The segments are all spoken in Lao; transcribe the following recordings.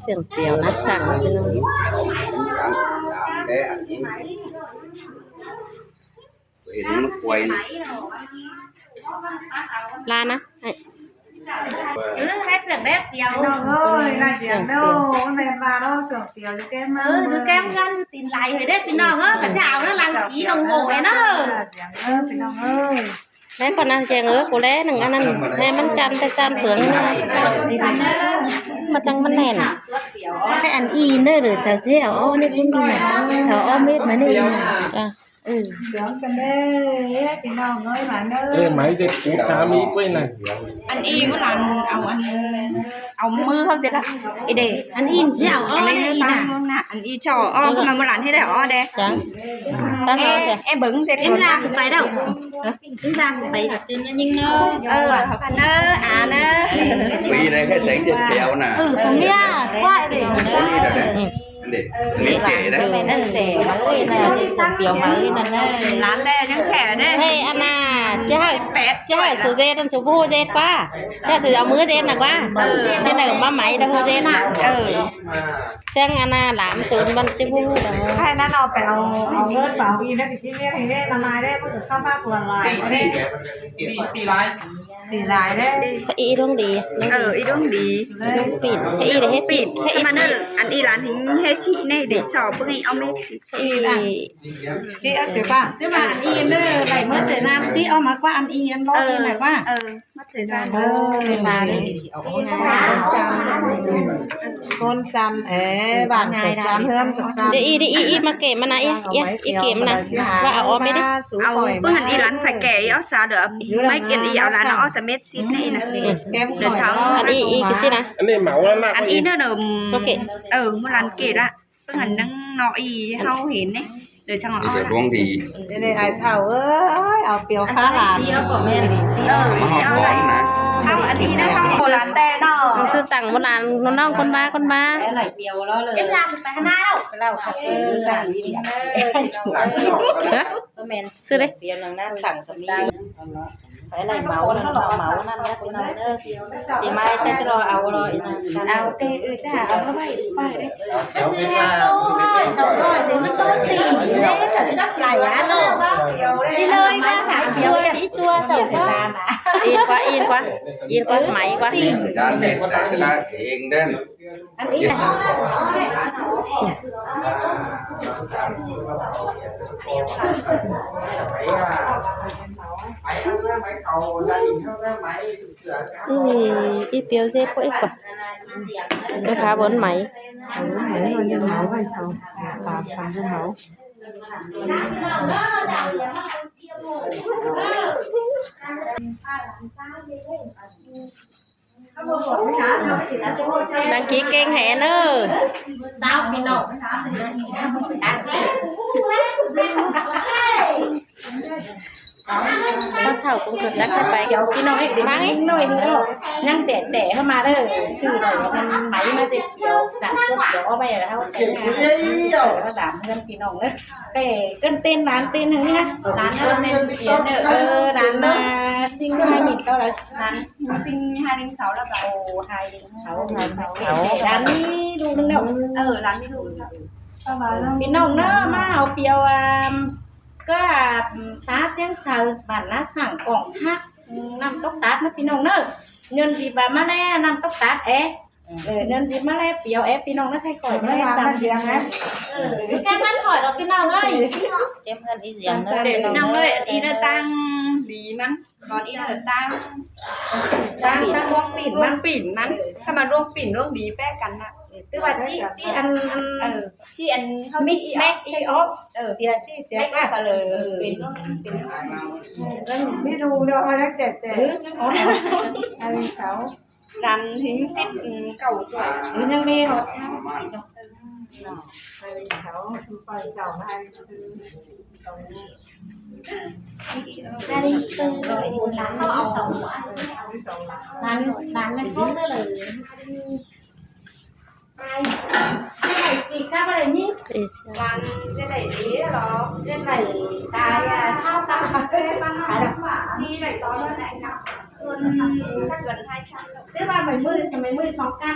ສຽງປຽວໜ້າສັ່ງພີ່ນ້ອງ ເຫັນມັນຄວາຍ ລານະ ໃຫ້ ເອີ ໃຫ້ສຽງແດ່ປຽວ ນ້ອງເອີຍ ລາດຽງເດີ ແມ່ນວ່າເນາະ ສຽງປຽວຢູ່ແກ້ມ ເອີ ຢູ່ແກ້ມເຮືອນ ຢູ່ຕີນໄຫຼເຮີ້ເດ້ພີ່ນ້ອງເອີຍ ກະຈາວເດີ ຫຼັງຜີລົງໂຫຍເດີ ລາດຽງເດີ ພີ່ນ້ອງເອີຍ. ແມ່ນບໍ່ນາງແຈງເອີຍ ກູແລໜຶ່ງອັນນັ້ນ ແມ່ມັນຈັນແຕ່ຈັນເປືອງ ມາຈັງມັນແໜ້ນ ໃຫ້ອັນອີ່ເດີ ເດີ ເຈົ້າຊິເອົາ ເອົານີ້ເພິ່ນ ເອົາເມັດມານີ້ ເອີ ເອີ ເດີ ພີ່ນ້ອງເອີຍ ມາເດີ ເອີ ໄໝເຈັດ ປູຖາມອີກເວີຍນະ ອັນອີ່ບໍ່ຫຼັງ ເອົາອັນ ເອົາມືເຂົາເສຍລະ ອີເດ ອັນອີ່ຊິເອົາ ເອີ ອັນນີ້ນະ ອັນອີ່ຈໍ ເອີ ມາບໍ່ຫຼັງໃຫ້ໄດ້ ເອີ ເດ ຈັງ ຕັ້ງເອົາເສຍ ເອ ເບິ່ງເສຍ ເອັມລາສະໄປເດີ ເອີ ລາສະໄປກັບເຈົ້າຍິງເດີ ເອີ ເດີ ອາເດີ ມີໄດ້ແຄ່ແສງເຈັດແຖວນະ ເອີ ເມຍ ກວ່າເດ ອັນເດ ມີເຈເດ້ ແມ່ນເຈເອີຍນະ ເຈສະປຽວມາເອີຍນັ້ນເດີ ຫຼານແດ່ຍັງແຈເດ້ ເຮີ້ຍ ອັນນ່າ ຈະໃຫ້ ຈະໃຫ້ສູເຈັດ ອັນສູບໍ່ເຈັດກວ່າ ຈະສູເອົາມືເຈັດນະກວ່າ ຊິໄດ້ມາໄໝແຕ່ຜູ້ເຈັດນະ ເອີ ແຊງອັນນ່າ ຫຼາມສູນມັນຊິບໍ່ຮູ້ດອກ ໃຫ້ນັ້ນເອົາໄປເອົາ ເອົາເງິນໄປເອົາອີ່ໄດ້ໄປກິນເລີຍ ໃຫ້ໄດ້ນານາຍໄດ້ ເພິ່ນກໍເຂົ້າມາກວນຫຼາຍ ຕີ ຕີຫຼາຍ ຕີຫຼາຍເດ້ ອີ່ດົງດີ ເອີ ອີ່ດົງດີ ປີນ ອີ່ເຮັດ ປີນ ເຮັດ ມາເດີ ອັນອີ່ຫຼານຫິງເຮັດຊິແນ່ເດ ຊອບເບິ່ງໃຫ້ເອົາເມັດຊິ ອີ່ ທີ່ເອົາຊິວ່າ ແຕ່ວ່າອັນອີ່ເດີ ໄດ້ໝົດເດີ ນານຊິເອົາມາກວ່າ ອັນອີ່ອັນບໍ່ອີ່ ເອີ ໄດ້ວ່າ ເອີ ມາເດີ ເອີ ມາເດີ ຄົນຈຳ ເອີ ບ້ານກໍຈຳ ເຮືອນກໍຈຳ ດຽວອີ່ ດຽວອີ່ ອີ່ມາເກັບມັນນະ ອີ່ ອີ່ ເກັບມັນນະ ວ່າເອົາອອກໄປເດ້ ເອົາເບິ່ງອັນອີ່ ລານຂາຍແກ່ ອີ່ ເອົາຊາເດີ ໄມ້ເກັນ ອີ່ ເອົາລານ ເອົາສະເມັດຊິດນີ້ນະ ເດີ ເຈົ້າ ອັນອີ່ ອີ່ຄືຊິນະ ອັນນີ້ເໝົາແລ້ວນະ ອັນອີ່ເດີ ໂອເຄ ເອີ ໝົດລານເກັບລະ ເບິ່ງອັນໜຶ່ງເນາະ ອີ່ ເຮົາເຫັນເດ້ ເດີ ຈັ່ງເອົາ ດວງດີ ເດ ອ້າຍເຖົ້າເອີຍ ເອົາປຽວຄາຫຼານ ເອີ ຊິເອົາ ເຮົາອັນນີ້ນະ ເຮົາໂບລານແຕ່ເນາະ ຊື່ຕັ້ງໂບລານ ນ້ອງໆ ຄົນບ້າ ຄົນບ້າ ໄຫຼປຽວລະເລີຍ ເອັມລາໄປທາງໜ້າແລ້ວ ເອີ ຮະ ບໍ່ແມ່ນ ຊື່ເດ້ ປຽວນາງໜ້າສັ່ງກໍມີ ໄປໄລ່ເໝົານັ້ນ ເໝົານັ້ນນະ ພີ່ນ້ອງເດີ ຊິມາແຕ່ລະເອົາລະ ເອົາແຕ່ ເອີ ຈ້າ ເອົາມາໄວ້ ໄປເດ້ ຊື້ແຮງໂຕຮ້ອຍ ສອງຮ້ອຍ ແຕ່ມັນບໍ່ຕີເດ້ ເຈົ້າຊິໄດ້ຫຼາຍອັນເນາະ ນີ້ເລີຍ ມາສາມຕົວ ສີ່ຕົວ ເຈົ້າກໍ ອີກວ່າ ອີກວ່າ ອີກວ່າ ໄໝກວ່າ ຈານເຮັດໃສ່ກະດາດເອງເດີ້. ອັນນີ້ນະ ອື ອີ່ປຽວເຈັບບໍ່ອີກວ່າ ໄປຫາບ່ອນໄໝ ໄໝມັນເໝາໄວ້ເຊົາ ຕາມຄັນເຂົາເໝາ. ນາງກີເກັ່ງແຮງເດີ ສາວພີ່ນ້ອງ ພໍ່ເຖົ້າຄົງເກີດຈັກໄປ ພີ່ນ້ອງເອີຍ ມາເອີຍ ໜ້ອຍໜຶ່ງເດີ ຍັງແຈກແຈກເຂົ້າມາເດີ ຊື້ໄດ້ແມ່ນໄໝມາເຈັດດຽວ ສະສົມດຽວເອົາໄວ້ໃຫ້ເຮົາແຕ່ງງານ ເຮົາສາມເຮືອນພີ່ນ້ອງເດີ ແຕ່ເອີ້ນເຕັ້ນ ຫຼານເຕັ້ນທາງນີ້ນະ ຫຼານເອີ້ນແມ່ນເຕັ້ນເດີ ເອີ ຫຼານນາຊິງໄຮມິດເຂົາລະ ຫຼານຊິງໄຮລິງເສົາ ແລ້ວກໍ ໂອ້ ໄຮລິງເສົາ ໄຮລິງເສົາ ຫຼານມີລູກໜຶ່ງແລ້ວ ເອີ ຫຼານມີລູກໜຶ່ງແລ້ວ ພີ່ນ້ອງເດີ ມາເອົາປຽວ ອ່າ ກໍ ສາຈຽງໄຊ ບ້ານນາສັງ ກອງຮັກ ນ້ຳຕົກຕັດນະ ພີ່ນ້ອງເດີ ເງິນສິບມາແລ ນ້ຳຕົກຕັດແອ ເອີ ເງິນສິບມາແລ ປຽວແອ ພີ່ນ້ອງນະ ໃຫ້ຂ້ອຍມາແລ ຈຳ ເອີ ແກ້ມັນຂ້ອຍດອກ ພີ່ນ້ອງເອີຍ ແກ້ມັນອີ່ຫຍັງເດີ ພີ່ນ້ອງເອີຍ ອີ່ໜ້າຕ່າງດີມັນ ຕອນອີ່ໜ້າຕ່າງ ຕ່າງ ຕ່າງລວງປິ່ນມັນ ລວງປິ່ນມັນ ຖ້າມາລວງປິ່ນລວງດີແປະກັນນະ ຄືວ່າຈີ ຈີອັນ ອັນ ເອີ ຈີອັນ ເຮົາຈີອີອອກ ເອີ ເສຍຊີເສຍກາ ເປັນ ເປັນ ເປັນ ໄມ່ດູເນາະ ເອົາແຕ່ ເອີ ອັນເສົາ ລັນເຫັນສິບເກົ້າຕົວ ຍັງມີເນາະ ເສົາ ເສົາ ໄປເຈົ້າມາ ອັນນີ້ຄືຫຼັງເສົາ ຫຼັງ ຫຼັງແມ່ນຂອງເດີ ເອີ ຫຼັງຈະໄດ້ດີເນາະ ຈະໄດ້ຕາຍຊາວຕາ ທີ່ໄດ້ຕອນນັ້ນນະ ເງິນ ເງິນໃຫ້ ແຕ່ວ່າໃໝ່ມື້ ສະໄໝມື້ສອງກັບ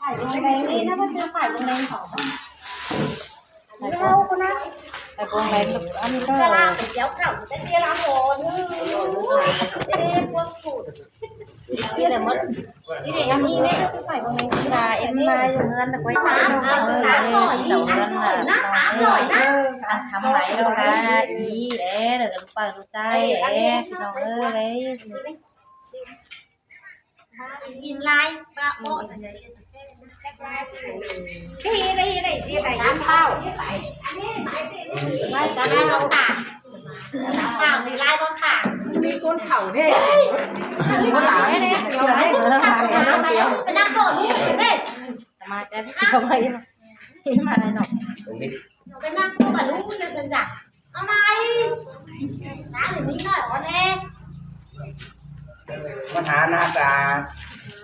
ຂາຍໂຮງແຮມນີ້ນະ ມັນຈະຂາຍໂຮງແຮມເຂົາ ເຮົາຄົນນະ ຂາຍໂຮງແຮມ ອັນນີ້ກໍ ຕະຫຼາດໄປທ່ຽວເຂົາ ໄປທ່ຽວລາວໂພນ ເອີ ພວກສູດ ນີ້ແຫຼະໝົດ ນີ້ເດ້ ອັນນີ້ແມ່ກໍຊິຂາຍໂຮງແຮມ ລາເອັມລາຢູ່ເຮືອນນະ ໄວ້ເອົາເງິນນະ ເອົາເງິນນະ ທຳໄຫຼແລ້ວກະອີເອ ເດີ ເປັນເປີດໃຈເອ ພີ່ນ້ອງເອີຍ ກິນຫຼາຍ ປະໂປະ ດີໄດ້ ໄດ້ ດີໄດ້ ນ້ຳເຂົ້າ ໄດ້ ໄດ້ ໄດ້ ເຂົ້ານີ້ຫຼາຍບໍ່ ເຂົ້າ ມີຄົນເຂົ້າເດ້ ຄົນຫຼາຍເດ້ ໄປນັ່ງໂຕະນີ້ເດ້ ມາແຕ່ດຽວໄປ ມາໄດ້ເນາະ ໄປນັ່ງໂຕະບາດນີ້ ເອົາໃໝ່ ນ້ານີ້ໜ້ອຍອ່ອນແອ ມາຫາໜ້າຕາ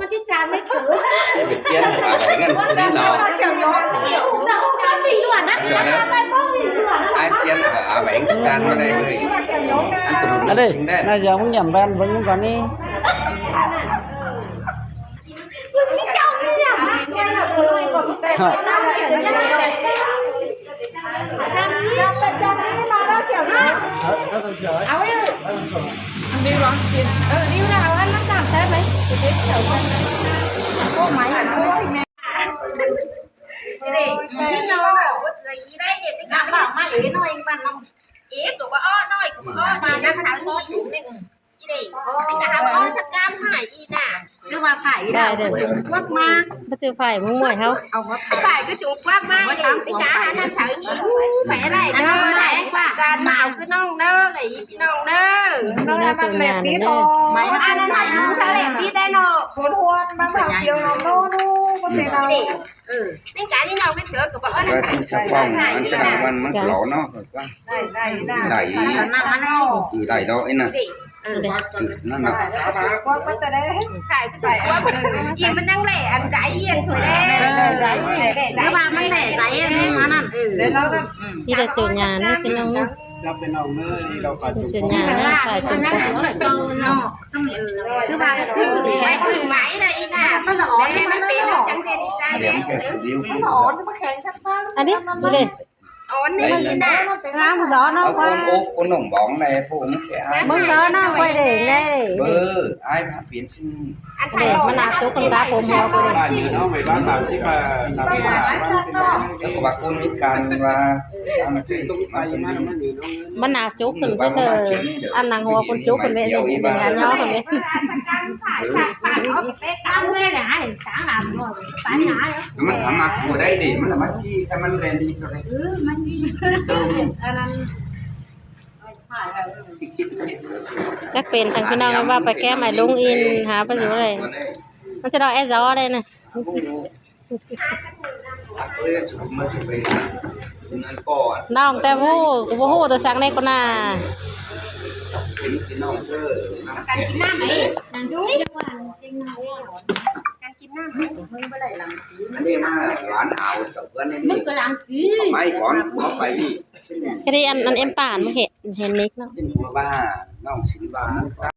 ມັນຊິຈານໄມ່ຖືກ. ໄປຈຽນຫາໄວ້ນັ້ນຜູ້ນີ້ເນາະ. ເຈົ້ານະ ອ້າຍຈຽນຫາໄວ້ຈານມາໄດ້ເລີຍ. ອັນນີ້ ນາຍເສືອ ມຶງຢ້ຽມແວ່ນເບິ່ງກ່ອນນີ້. ອີເດ້ ໄປຫາໝໍສັກກາມຫາອີນະ ຫຼືວ່າຂາຍອີນະ ໄດ້ເດີ ພວກມາ ບໍ່ຊື່ຝ່າຍມຶງມວຍເຮົາ ເອົາມາຂາຍ ກະຈຸກພວກມາ ອີເດ້ ໄປຈາຫານາງສາວອີ ໄປໄດ້ເດີ ໄດ້ວ່າຈານມາເອົາຄືນ້ອງເດີ ໄດ້ອີພີ່ນ້ອງເດີ ນີ້ນະ ຕົວງາມເດີ ອັນນັ້ນໃຫ້ນ້ອງສາວເລັກພີດໄດ້ເນາະ ປວດຫົວ ມາຖາມກ່ຽວນ້ອງໂນ ໂນ ບໍ່ເປັນເອົາ ເອີ ໃນການນີ້ນ້ອງໄປເທື່ອກະບໍ່ເອົານາງສາວອີ ອັນສະດາວັນມັນຫຼໍເນາະ ໄດ້ ໄດ້ ໄດ້ ໄດ້ ນ້ຳມັນເອົາ ຄືໄດ້ດອກໄອ້ນະ ເອີ ນັ້ນນະ ຂາຍກະຈຸກ ອີມັນຍັງແຫຼອັນໃຈ ອີອັນຖ້ວຍແດງ ເອີ ແຫຼໃຈ ແຫຼໃຈ ແຕ່ວ່າມັນແຫຼໃຈອັນນີ້ມານັ້ນ ເອີ ທີ່ໄດ້ໂຕຍານີ້ພີ່ນ້ອງ ຈັບໄປນ້ອງເອີຍ ເຮົາກໍຈຸກ ເປັນຫຍັງນະ ຂາຍຈົນຕາຍ ເນາະ ຄືວ່າຖືໄວ້ຖືໄວ້ນະ ອີ່ໜ້າ ມັນຮ້ອນ ມັນເປັນຈັ່ງຊີ້ນີ້ຈ້າ ດຽວມັນແຂງ ມັນຮ້ອນ ມັນແຂງຊັກ ອັນນີ້ ນີ້ເດ້ ອ່ອນນີ້ນະ ງາມ ສອນເອົາ ເອົາ ໄປ ຄົນອົບຄົນໜົ່ມບອງໃນຜູ້ມັນແຂງ ມຶງສອນເອົາໄປເດ້ ເອີ ອ້າຍພາປ່ຽນ ອັນໄທ ເດ້ ມັນໜ້າຈົກຄົນຕາຜົມຫົວບໍ່ໄດ້ ບ້ານນີ້ເນາະ ໄວ້ວ່າສາມສິບ ສາມສິບຫ້າ ແລ້ວກໍວ່າຄົນມີການວ່າ ເອີ ມັນຊິຕົກໄປມາ ມັນໜ້າຈົກຂຶ້ນເດີ ອັນໜັງຫົວຄົນຈົກຂຶ້ນເດ້ ອັນນີ້ໜັງຍໍຂຶ້ນເດ້ ເອີ ມັນທຳມາບໍ່ໄດ້ເດ້ ມັນລະມາຈີ້ ຖ້າມັນແລ່ນດີເທົ່າໃດ ເອີ ມັນຈີ້ ອັນນັ້ນ ຈັກເປັນຫຍັງພີ່ນ້ອງ ວ່າໄປແກ້ມໄອ້ລຸງອິນ ຫາໄປຢູ່ໄດ້ ມັນຈະດອກແອຊອໄດ້ນະ ນ້ອງແຕ່ຮູ້ ກູບໍ່ຮູ້ຕົວສັງເນກກວ່າໜ້າ ກັນກິນນ້ຳໄອ້ ກັນກິນນ້ຳ ມຶງບໍ່ໄດ້ລຳ ອັນນີ້ມາຫຼານອາວເຈົ້າເພື່ອນນີ້ ມຶງກໍລຳ ເຂົ້າໄປກ່ອນ ເຂົ້າໄປນີ້ ກະດີ ອັນ ອັນເອັມປານ ມຶງເຫັນ ເຫັນເນັກເນາະ ເປັນຫົວບ້າ ນ້ອງສິນຫວານ